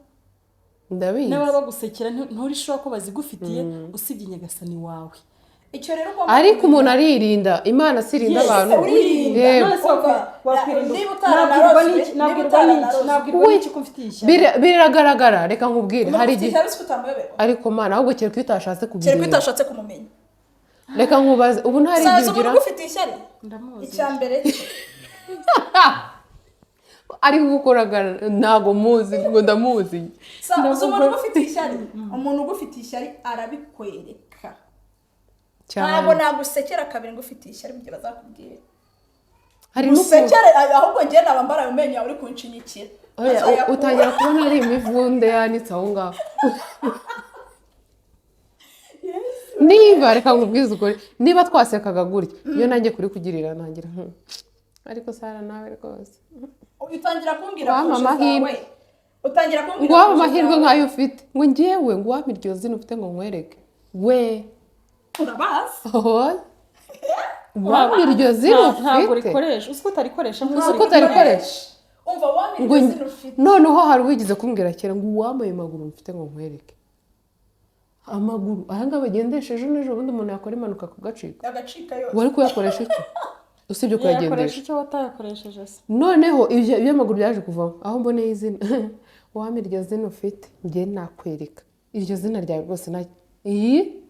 Ndabizi. N'ababa bagusekera, nturishobora ko bazigufitiye usibye Nyagasani wawe. Icyo rero ugomba Ariko kumenya- umuntu aririnda, Imana sirinda Yes, abantu. Uririnda. Yewe. None se Umva, wakwirinda niba nabwirwa utaranarozwe, n'iki? niba Nabwirwa n'iki? utaranarozwe. Nabwirwa n'iki ko mfitiye ishyari? Biragaragara. Reka nkubwire, Umuntu hari ufite igihe ishyari uzi ko utamuyoberwa? Ariko Mana, ahubwo kereka iyo utashatse Kereka kubireba. utashatse kumumenya. Reka nkubaze, ubu ntari igihe Saza, umuntu ugira ugufitiye ishyari, Ndamuzi. icya mbere Ari gukoragana, ntago muzi ngo ndamuzi. Sa, uzi umuntu ugufitiye ishyari? Umuntu ugufitiye ishyari arabikwereka. Ntabwo Cyane. nagusekera kabiri ngo ufitiye ishyari mu gihe bazakubwira. Hari n'ukuntu Usekere, ahubwo njye naba mbara ayo menyo yawe uri kunshinyikira. Oya, Azayakura. utangira kubona ari imivunde yanitse aho ngaho. Niba, reka nkubwize ukuri, niba twasekaga gutya, iyo nanjye kuri kugirira ntangira ariko Sara nawe rwose. Utangira kumbwira Wampa kurusha amahirwe. zawe, utangira kumbwira Ngo waba kurusha amahirwe zawe. nk'ayo ufite, ngo ngewe ngo wampa iryo zina ufite ngo nkwereke we. Urabazi. Oya. Wampa iryo zina Ntabwo ufite. rikoresha, uzi ko utarikoresha? Uzi ko utarikoresha. Umva, wampa Ngo iryo zina ufite. noneho hari uwigeze kumbwira kera ngo uwambaye maguru mfite ngo nkwereke. Amaguru aya ngaya bagendesha, ejo n'ejo bundi umuntu yakora impanuka kugacika. Agacika yose. Wari kuyakoresha iki usibye Yakoresha kuyagendesha? icyo watayakoresheje se? Noneho ibyo by'amaguru byaje kuvamo aho mboneye izina. Wampa iryo zina ufite, njye nakwereka iryo zina ryawe rwose na iyi.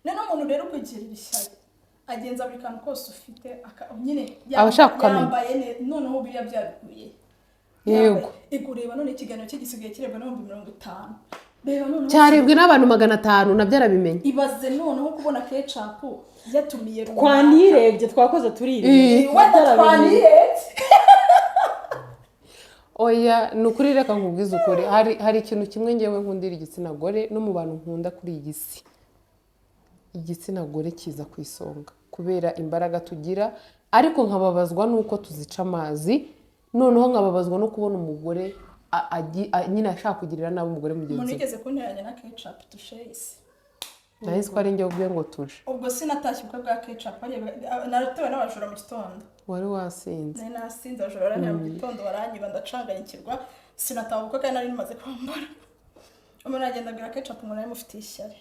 Noneho umuntu rero ukugirira ishyari agenza buri kantu kose ufite nyine Aba ashaka kukamenya. Yambaye noneho biriya byabiguye. Yego. Igureba none ikiganiro cye gisigaye kirebwa n'50,000. Reba noneho. Cyarebwe n'abantu 500, nabyo arabimenye. Ibaze noneho kubona Kecapu yatumiye runaka. Twanirebye, twakoze turirebye. Wenda twanirebye. Oya, ni ukuri, reka nkubwize ukuri. Hari ikintu kimwe ngewe nkundira igitsina gore, no mu bantu nkunda kuri iyi si igitsina gore kiza ku isonga kubera imbaraga tugira, ariko nkababazwa n'uko tuzica amazi. Noneho nkababazwa no kubona umugore nyine ashaka kugirira nabi umugore Umuntu mugenzi we. wigeze kunteranya na Kecapu tusheyisi. Nahise ko ari njye ubwe ngo tuje. Ubwo sinatashye ubukwe bwa Kecapu, naratewe n'abajura mu gitondo. Wari wasinze. Nari nasinze, abajura barantera mu gitondo, baranyiba, ndacanganyikirwa, sinataha ubukwe kandi nari nimaze kwambara. Umuntu aragenda abwira Kecapu ngo nari mufitiye ishyari.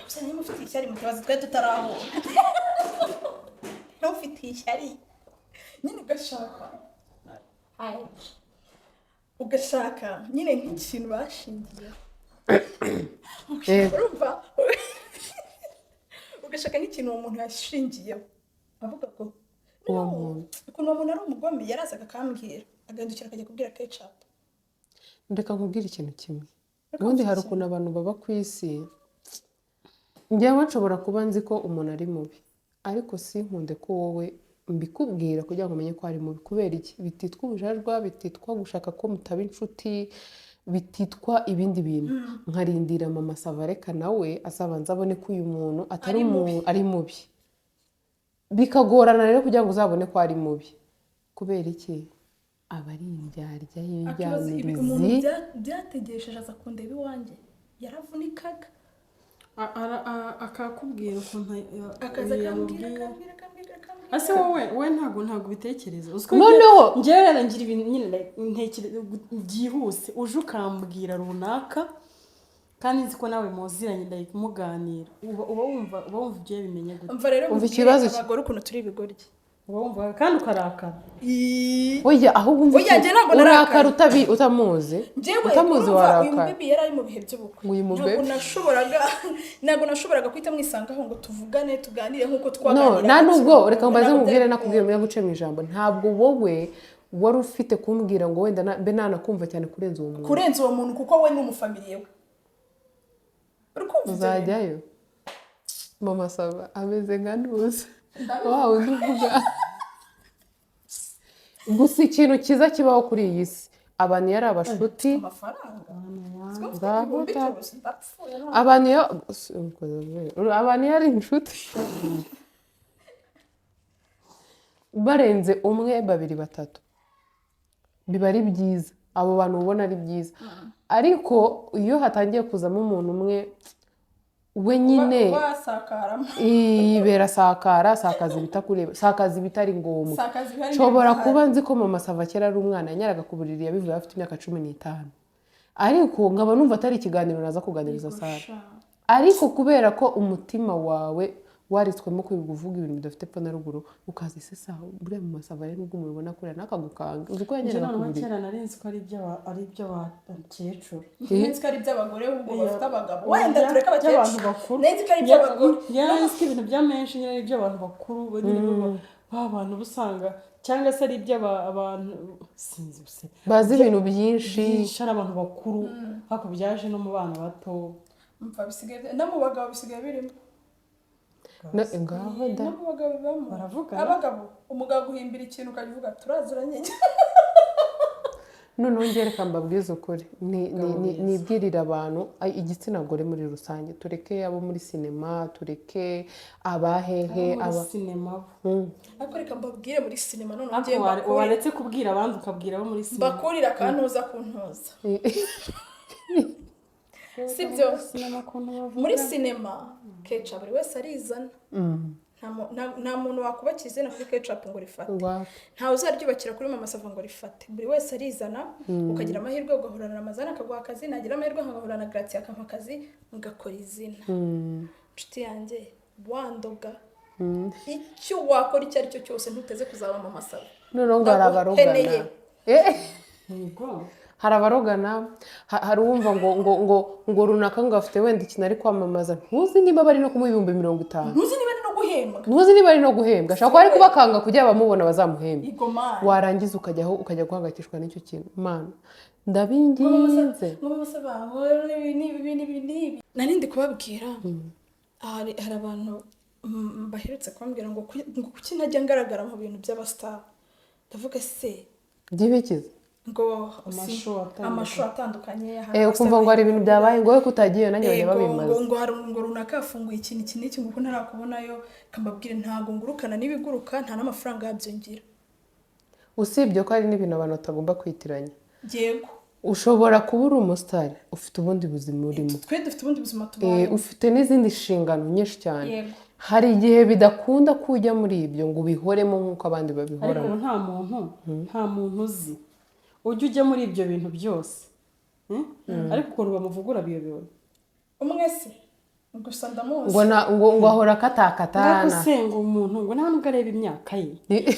Gusa nari mufitiye ishyari mu kibazo twari tutarahura. Nari ishyari nyine, ugashaka nyine nk'ikintu bashingiye. Urumva, ugashaka nk'ikintu uwo muntu yashingiyeho avuga ko Uwo No, muntu. ukuntu uwo muntu ari umugome, yarazaga akambwira, agahindukira akajya kubwira Kecapu. Reka nkubwire ikintu kimwe. Ubundi hari ukuntu abantu baba ku isi. Njyewe nshobora kuba nzi ko umuntu ari mubi, ariko sinkunde ko wowe mbikubwira kugira ngo umenye ko ari mubi. Kubera iki? Bititwa ubujajwa, bititwa gushaka ko mutaba inshuti, bititwa ibindi bintu. Nkarindira mama Sava, reka nawe azabanza abone ko uyu muntu atari Ari mubi. umuntu, ari mubi. Bikagorana rero kugira ngo uzabone ko ari mubi. Kubera iki? Aba ari indyarya Akibaza ibi umuntu y'indyamirizi. Byategesheje aza kundeba iwanjye, yaravunikaga. Akakubwira ukuntu Akaza akambwira, yamubwiye. akambwira, akambwira, akambwira. Ase wowe ntabwo ubitekereza. Uzi ko Noneho- njyewe rero ngira ibintu nyine like, ntekereza byihuse. Uje ukambwira runaka kandi nzi ko nawe muziranye, like muganira, uba wumva ibyo yabimenye gute? Umva rero Umva nkubwire, ikibazo abagore ukuntu turi ibigoryi. Uba wumva kandi ukarakara. Oya, ahubwo umva Oya, iki- njye ntabwo urakara narakara. utamuzi. Njyewe Utamuzi urumva uyu warakara. mubebi yari ari mu bihe by'ubukwe. Uyu Ntabwo mubebi. nashoboraga guhita mwisangaho ngo tuvugane, tuganire nk'uko No, twaganiraga. nta nubwo, reka mbaze Ntabwo nkubwire, byari nakubwiye mbere guce mu ijambo, ntabwo wowe wari ufite kumbwira ngo wenda mbe nanakumva cyane kurenza uwo muntu. Kurenza uwo muntu, kuko we ni umufamiliye we. Uri kumva ibyo bintu? Uzajyayo mama Saba ameze nka ntuzi wa wundi uvuga gusa. Ikintu cyiza kibaho kuri iyi si, abantu iyo ari abashuti Amafaranga. Siko mfite Ngaho ibihumbi ta- byose, ndapfuye none. Abantu iyo ari inshuti barenze umwe, babiri, batatu, biba ari byiza. Abo bantu ubona ari byiza, ariko iyo hatangiye kuzamo umuntu umwe, we nyine Wasakaramo. yibera sakara, sakaza ibitakureba, sakaza ibitari ngombwa. Sakaza ibihari Nshobora n'ibidahari. kuba nzi ko mama Sava kera ari umwana yanyaraga ku buriri, yabivuye afite imyaka 15, ariko nkaba numva atari ikiganiro naza kuganiriza Sara. Ariko kubera ko umutima wawe waritswemo kwirirwa uvuga ibintu bidafite epfo na ruguru, ukaza ese sawa buriya mama Sava rero nubwo umubona kuriya ntakagukanga, uzi ko Njye yanyaraga ku noneho buriri. Kera nari nzi ko ari iby'abakecuru. Nzi ko ari iby'abagore ahubwo bafite abagabo. Wenda tureke By'abantu abakecuru. bakuru. Nzi ko ari iby'abagore. Njyewe nzi ko ibintu bya menshi nyine ari iby'abantu bakuru nyine, ba bantu uba usanga, cyangwa se ari iby'abantu sinzi se Bazi ibintu byinshi. Byinshi ari abantu bakuru, ariko byaje no mu bana bato. Umva, bisigaye no mu bagabo bisigaye birimo. Ngaho da. No mu bagabo bibamo. Baravugana. Abagabo, umugabo guhimbira ikintu ukajya uvuga turaziranye. Noneho njye reka mbabwize ukuri. Nibwirire abantu, igitsina gore muri rusange, tureke abo muri sinema, tureke abahehe Abo muri aba sinema bo. Ariko reka mbabwire, muri sinema noneho Ariko ngiye waretse kubwira abandi ukabwira abo muri sinema. mbakurire akantuza ku ntuza, sibyo? Sinema ukuntu bavuga. Muri sinema keca buri wese arizana. Nta muntu wakubakira izina kuri Kecapu ngo rifate. Wow. Ntawe uzaryubakira kuri Mama Sava ngo rifate. Buri wese arizana, ukagira amahirwe ugahura na Ramazani akaguha akazi, nagira amahirwe nkagahura na Gratien akampa akazi, mugakora izina. Inshuti yanjye, wandoga icyo wakora icyo ari cyo cyose, ntuteze kuzaba Mama Sava. Noneho ngo hari abarogana. Ndagukeneye. Yego. Hari abarogana, hari uwumva ngo runaka ngo afite wenda ikintu ari kwamamaza, ntuzi niba bari no kumuha 50,000. Ntuzi niba ari no guhembwa. Ntuzi niba ari no guhembwa, ashobora kuba ari kubakanga kugira abamubona bazamuhembe. Igomani. Warangiza ukajyaho ukajya guhangayikishwa n'icyo kintu. Mana, ndabinginze. Ngo Mama Sava ngo n'ibi n'ibi n'ibi n'ibi. Nari ndi kubabwira, hari abantu baherutse kumbwira ngo kuki ntajya ngaragara mu bintu by'abastar. Ndavuga se By'ibikiza. ngo Amashow atandukanye. Amashow atandukanye hari Ukumva abastar ngo hari ibintu byabaye, ngo wowe kutagiye, nanjye bajya Yego, ngo babimaze. ngo hari ngo runaka yafunguye ikintu iki n'iki, ngo uko ntarakubonayo. Kambabwire, ntabwo ngurukana n'ibiguruka, nta n'amafaranga yabyo ngira. Usibye ko hari n'ibintu abantu batagomba kwitiranya. Yego. Ushobora kuba uri umusitari ufite ubundi buzima urimo. Twe dufite ubundi buzima tubayemo. Ufite n'izindi nshingano nyinshi cyane. Hari igihe bidakunda ko ujya muri ibyo ngo ubihoremo nk'uko abandi Ariko babihoramo. ubu nta muntu uzi ujya muri ibyo bintu byose. Ariko ukuntu bamuvugura biyobewe. Umwe se gusa ndamuzi. Ngo ahora akatakatana. Ngaho se ngo umuntu ngo nta nubwo areba imyaka ye,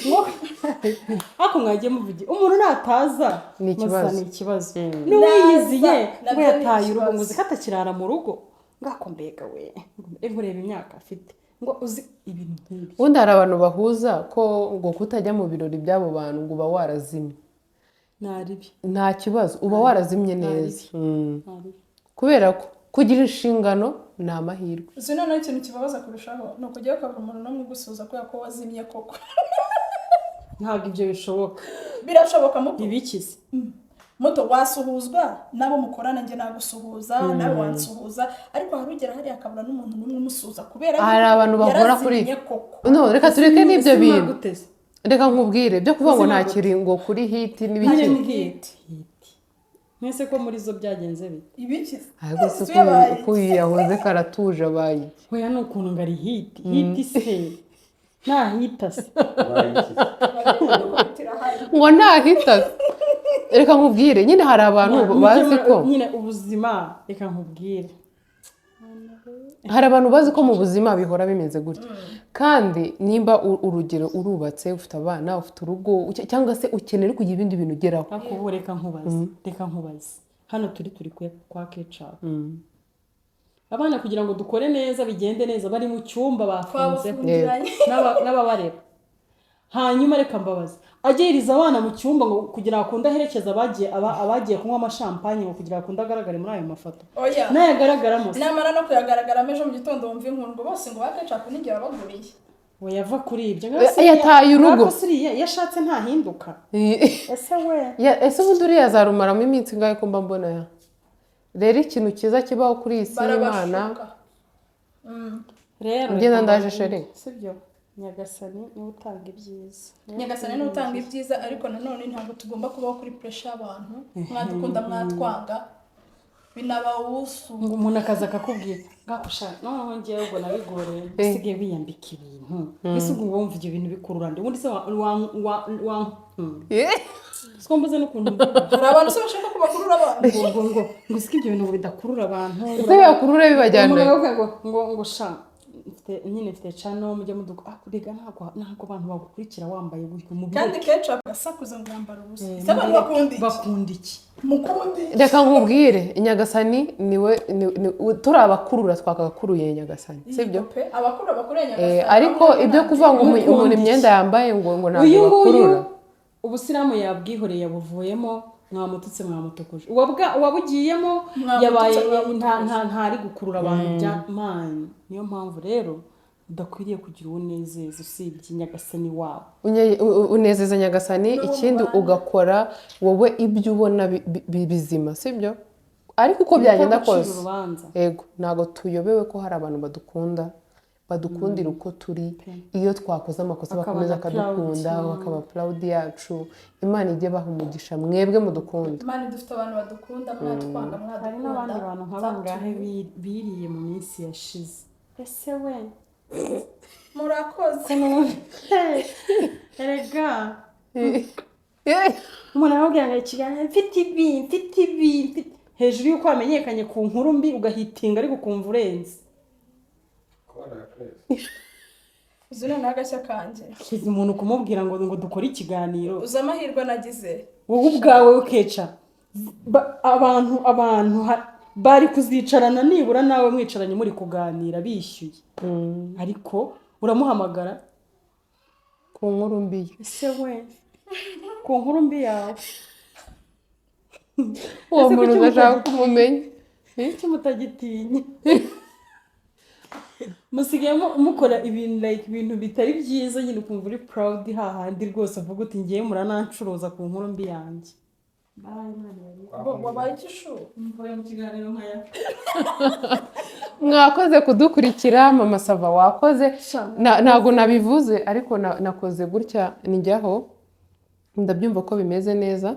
ngo ariko mwagiye muvugira umuntu nataza. Ni ikibazo. Masa ni ikibazo n'uwiyiziye. Naza, Ngo nabyo ni yataye urugo, ngo ikibazo. uzi ko atakirara mu rugo, ngako mbega we, ngo ureba imyaka afite, ngo uzi ibintu nk'ibyo. Ubundi hari abantu bahuza ko ngo kutajya mu birori by'abo bantu ngo uba warazimye. Naribi. Nta kibazo, uba warazimye neza. Naribi. Kubera ko kugira inshingano ni amahirwe. Uzi noneho ikintu kibabaza kurushaho ni ukujyayo ukabura umuntu n'umwe ugusuhuza kubera ko wazimye koko. Ntabwo ibyo bishoboka. Birashoboka, muto. Ibikize. Muto, wasuhuzwa n'abo mukorana, njye nagusuhuza, nawe wansuhuza, ariko hari ugera hariya akabura n'umuntu n'umwe umusuhuza kubera Hari abantu bahora kuri yarazimye koko. No, reka tureke n'ibyo Uzima bintu. gute se? Reka nkubwire byo kuvuga ngo Uzima nta gute? kiri ngo kuri hit n'ibiki. Nyine hit hit mwese ko muri zo byagenze bite? Ibikize. Ariko se Yabaye uko uyu yahoze karatuje abaye iki? Hoya, ni ukuntu ngo ari hit hit se, nta hita se. Ngo ntahita. Reka nkubwire nyine, hari abantu bazi ko Nyine ubuzima, reka nkubwire. Hari abantu bazi ko mu buzima bihora bimeze gutya, kandi nimba urugero urubatse, ufite abana, ufite urugo, cyangwa se ukenera kugira ibindi bintu ugeraho. Ariko ubu reka nkubaze, hano turi kwa Kecapu, abana kugira ngo dukore neza bigende neza bari mu cyumba bafunze. Twabafungiranye. N'ababarera. Hanyuma reka mbabaze, agiriza abana mu cyumba ngo kugira ngo akunde aherekeze abagiye kunywa amashampanye, ngo kugira ngo akunde agaragare muri ayo mafoto? Oya. N'ayagaragaramo se? Namara no kuyagaragaramo, ejo mu gitondo wumva inkuru ngo bose ngo ba Kecapu n'igihe wabaguriye. We yava kuri ibyo. Yataye urugo. Ariko siriya iyo ashatse ntahinduka ese we? Ese ubundi uriya azarumaramo iminsi ingahe ko mba mbona ya? Rero ikintu cyiza kibaho kuri iyi si y'Imana. Barabashuka. Rero Ngenda reka ndaje, mbabwire. Chérie. Sibyo, Nyagasani niwe utanga ibyiza. Nyagasani niwe utanga ibyiza, ariko nanone ntabwo tugomba kubaho kuri pressure y'abantu. Mwadukunda, mwatwanga, binabawusu. Ngo umuntu akaza akakubwira ngakusha, noneho ngewe ubwo nabigoreye, usigaye wiyambika ibintu mbese, ubwo wumva ibyo bintu bikurura nde? Ubundi se wa siko mbuze n'ukuntu mvuga. Hari abantu se bashaka ko bakurura abantu? Ngo siko ibyo bintu ngo bidakurura abantu. Ese bibakurure bibajyana? Umuntu akavuga ngo sha mfite nyine, mfite channel, mujye muduka. Ah, rega ntabwo abantu bagukurikira wambaye gutyo mu Kandi kenshi agasakuza ngo yambara ubusa. Ese abantu bakunda iki? Bakunda iki? Mukundi. Reka nkubwire, Nyagasani niwe turi abakurura, twakakuruye Nyagasani, sibyo? Pe, abakuru bakuru Nyagasani. Ariko ibyo kuvuga ngo Mukunda umuntu iki? imyenda yambaye ngo ntabwo Uyu nguyu bakurura. Ubusilamu yabwihoreye, yabuvuyemo, mwamututse, mwamutukuje. Uwabugiyemo Mwamututse, yabaye mwamutukuje. ntari gukurura abantu bya mani. Niyo mpamvu rero udakwiriye kugira uwo unezeza usibye Nyagasani wabo. Unezeza Nyagasani. N'uwo Ikindi mubana. ugakora wowe ibyo ubona bizima, sibyo? Ariko uko byagenda Gucira kose, urubanza. yego, ntabwo tuyobewe ko hari abantu badukunda, badukundira uko turi. Iyo twakoze amakosa Bakaba bakomeza na proud. bakadukunda, bakaba proud yacu. Imana ijye baha umugisha mwebwe mudukunda. Imana, dufite abantu badukunda, mwatwanga, Hari n'abandi mwadukunda. bantu nka bangahe biriye mu minsi yashize, ese we? Murakoze. Erega umuntu aramubwira ngo ikiganiro mfite ibi, mfite ibi, mfite, hejuru y'uko wamenyekanye ku nkuru mbi ugahitinga ariko ukumva urenze. Uzi noneho agashya kanjye? Kiza umuntu kumubwira ngo dukore ikiganiro. Uzi amahirwe nagize? Wowe ubwawe ukeca abantu bari kuzicarana nibura nawe mwicaranye muri kuganira bishyuye, ariko uramuhamagara ku nkuru mbi ye. Ese we, ku nkuru mbi yawe. Uwo Ese muntu kuki udashaka kumumenya. Kuki mutagitinya? Musigaye mukora ibintu like ibintu bitari byiza nyine, ukumva uri proud hahandi rwose uvuga uti: "Ngiye muranancuruza ku nkuru mbi yanjye." Wabaye igishu. Mvuye mu kiganiro nkaya. Mwakoze kudukurikira. Mama Sava, wakoze. Ntabwo nabivuze ariko nakoze gutya nijyaho, ndabyumva ko bimeze neza,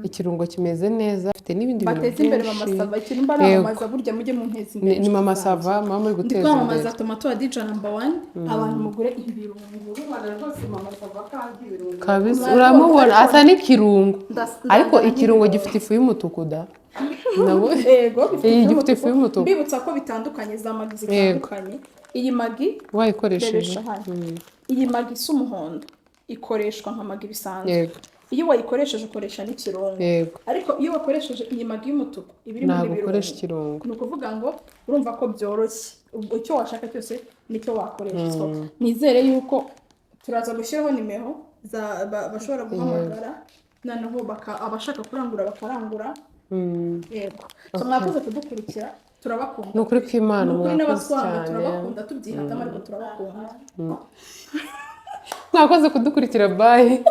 ikirungo kimeze neza, mfite n'ibindi bintu Bateze imbere Mama byinshi. Sava. Ikintu mba namamaza burya, mujye munteza imbere. Ni Mama Inshuti zanjye. Sava, mama muri Ndi guteza kwamamaza imbere. tomato wa DJ number one. Abantu mugure ibirungo. Rwose Mama Sava kandi ibirungo. Kabisa, uramubona asa n'ikirungo, ariko ndazana ikirungo n'ibirungo. gifite ifu y'umutuku da. Yego, bifite Iyi ifu gifite ifu y'umutuku. Mbibutsa ko bitandukanye, za Maggi zitandukanye. Iyi Maggi Wayikoresheje. Rebesha hano. Iyi Maggi isa umuhondo ikoreshwa nka Maggi bisanzwe. Iyo wayikoresheje ukoresha n'ikirungo. Ariko iyo wakoresheje iyi Maggi y'umutuku iba irimo Ntabwo n'ibirungo. ukoresha ikirungo. Ni ukuvuga ngo urumva ko byoroshye. Ubwo icyo washaka cyose nicyo wakoresha. So, nizere yuko turaza gushyiraho nimero za bashobora guhamagara, noneho abashaka kurangura bakarangura. Yego, so mwakoze kudukurikira, turabakunda. Ni ukuri kw'Imana, Ni ukuri mwakoze n'abatwanga cyane. turabakunda, tubyihatamo ariko turabakunda. Mwakoze kudukurikira, bye.